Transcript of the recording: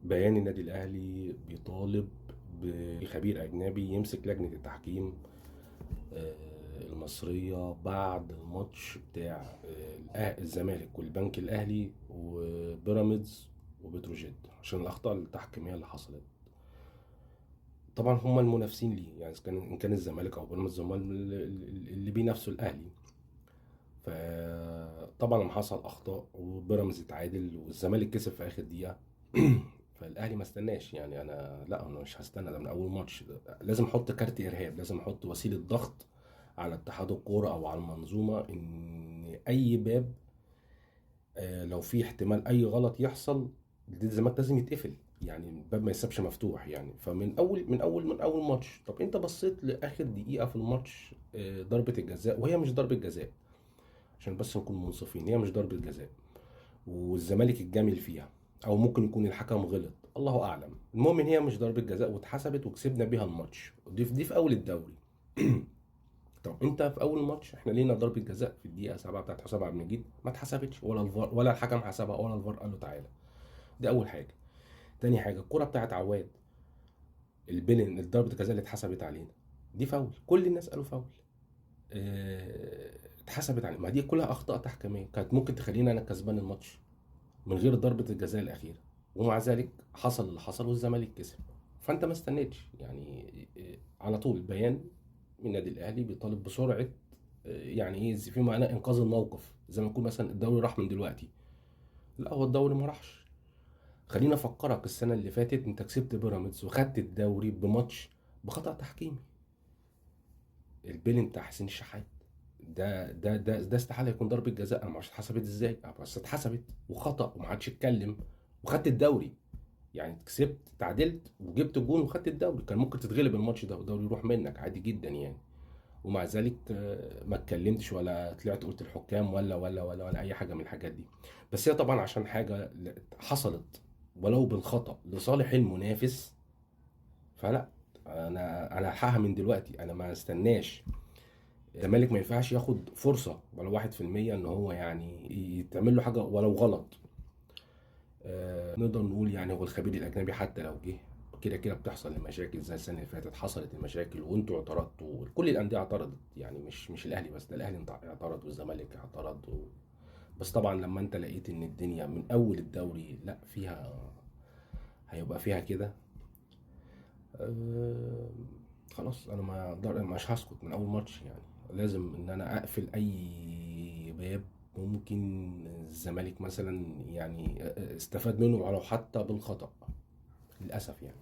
بيان النادي الاهلي بيطالب بخبير اجنبي يمسك لجنة التحكيم المصرية بعد الماتش بتاع الزمالك والبنك الاهلي وبيراميدز وبتروجيت عشان الاخطاء التحكيميه اللي حصلت. طبعا هم المنافسين ليه، يعني ان كان الزمالك او بيراميدز هم اللي بينافسوا الاهلي. فطبعا لما حصل اخطاء وبيراميدز اتعادل والزمالك كسب في اخر دقيقة فالاهلي ما استناش، يعني انا لا، انا مش هستنى، ده من اول ماتش لازم احط كارت ارهاب، لازم احط وسيلة ضغط على اتحاد الكورة او على المنظومة، ان اي باب لو في احتمال اي غلط يحصل الزمالك لازم يتقفل، يعني الباب ما يسيبش مفتوح يعني. فمن اول من اول من اول ماتش، طب انت بصيت لاخر دقيقة في الماتش، ضربه الجزاء، وهي مش ضربه جزاء عشان بس نكون منصفين، هي مش ضربه جزاء والزمالك اتجامل فيها، او ممكن يكون الحكم غلط، الله اعلم. المهم ان هي مش ضربه جزاء واتحسبت وكسبنا بيها الماتش، دي في اول الدوري. طب انت في اول ماتش احنا لينا ضربه جزاء في الدقيقة 7 بتاعت حسام عبد المجيد، ما اتحسبتش، ولا الفار ولا الحكم حسبها ولا الفار قال له تعالى. دي اول حاجة. تاني حاجة، الكره بتاعت عواد البلن، الضربة الجزاء اللي اتحسبت علينا دي فاول، كل الناس قالوا فاول، اتحسبت علينا. ما دي كلها اخطاء تحكيميه كانت ممكن تخلينا انا كسبان الماتش من غير ضربه الجزاء الاخيرة، ومع ذلك حصل اللي حصل والزمالك كسب. فانت ما استنيتش يعني، على طول بيان من النادي الاهلي بيطالب بسرعة، يعني ايه في معنى انقاذ الموقف، زي ما يكون مثلا الدوري راح من دلوقتي. لا، هو الدوري ما راحش. خلينا افكرك، السنة اللي فاتت انت كسبت بيراميدز وخدت الدوري بماتش بخطا تحكيمي، البيلن بتاع حسين الشحات ده ده ده ده استحالة يكون ضربه جزاء، انا ما اعرفش اتحسبت ازاي، بس اتحسبت وخطا وما عادش اتكلم وخدت الدوري. يعني كسبت، تعادلت وجبت جون وخدت الدوري، كان ممكن تتغلب الماتش ده والدوري يروح منك عادي جدا يعني. ومع ذلك ما اتكلمتش ولا طلعت قلت الحكام ولا ولا ولا ولا اي حاجة من الحاجات دي. بس هي طبعا عشان حاجة حصلت ولو بالخطا لصالح المنافس، فلا انا هلحقها من دلوقتي، انا ما استناش. الزمالك ما ينفعش ياخد فرصة ولا 1% ان هو يعني يتعمل له حاجة ولو غلط. نقدر نقول يعني هو الخبير الاجنبي حتى لو جه كده كده بتحصل المشاكل، زي السنة اللي فاتت حصلت المشاكل وانتوا اعترضتوا، كل الاندية اعترضت يعني، مش الاهلي بس، ده الاهلي اعترض والزمالك اعترض بس طبعا لما انت لقيت ان الدنيا من اول الدوري لا فيها، هيبقى فيها كده، خلاص انا ما اقدر، مش هسكت من اول ماتش يعني، لازم ان انا اقفل اي باب ممكن الزمالك مثلا يعني استفاد منه ولو حتى بالخطأ، للأسف يعني.